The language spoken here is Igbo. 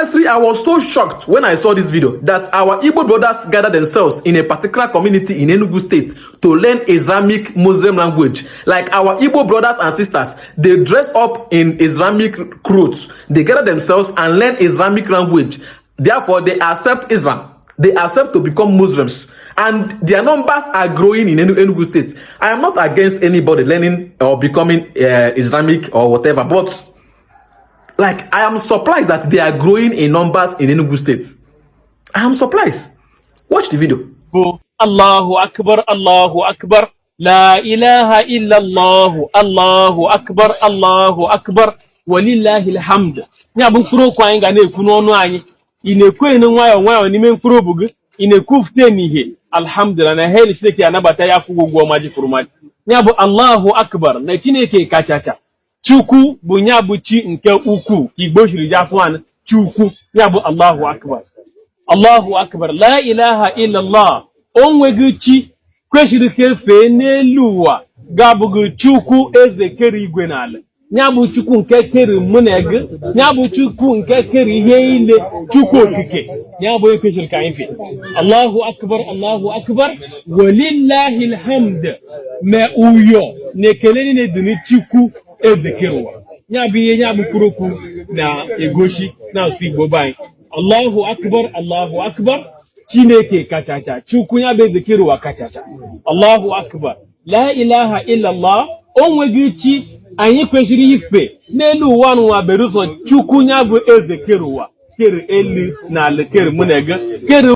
Honestly, I was so shocked when I saw this video that our Igbo brothers gather themselves in a particular community in Enugu State to learn Islamic Muslim language. Like our Igbo brothers and sisters, they dress up in Islamic clothes. They gather themselves and learn Islamic language. Therefore, they accept Islam. They accept to become Muslims. And their numbers are growing in Enugu State. I am not against anybody learning or becoming Islamic or whatever, but like, I am surprised that they are growing in numbers in Enugu State. I am surprised. Watch the video. Bụ Allahu akbar, Allahu akbar, la ilaha illallah, Allahu akbar, Allahu akbar, walillahi alhamd. Ya bụ mkpụrụ okwu anyị ga na-ekwu n'ọnụ anyị. Ị na-ekwu enu nwayọọ nwayọọ n'ime mkpụrụ obi gị, ị na-ekwupụta n'ihe alhamdulillah na heli Chineke anabata ya, akwụghị ụgwọ ọma ji kwuru mmadụ. Ya bụ Allahu akbar na Chineke kachacha. Chukwu bụ ya bụ chi nke ukwuu ka Igbo jiri ji asụ anyị Chukwu. Ya bụ Allahu akbar, Allahu akbar, la ilaha illallah. O nweghị chi kwesịrị ka efee n'elu ụwa ga-abụghị Chukwu eze kere igwe n'ala. Ya bụ Chukwu nke kere mụ na gị, ya bụ Chukwu nke kere ihe niile, Chukwu okike, ya bụ onye kwesịrị ka anyị fee. Allahu akbar, Allahu akbar, walillahi alhamd. Ma uyo na ekele niile dị n'Chukwu eze kere ụwa. Ya bụ ihe ya bụ mkpụrụ okwu na-egosi n'asụsụ Igbo be anyị: Allahu akbar, Allahu akbar, Chineke kachacha, Chukwu ya bụ eze kere ụwa kachacha. Allahu akbar, la ilaha illallah. O nweghị chi anyị kwesịrị ife n'elu ụwa n'ụwa berụsọ Chukwu ya bụ eze kere ụwa, kere elu na ala, kere mụ na gị, kere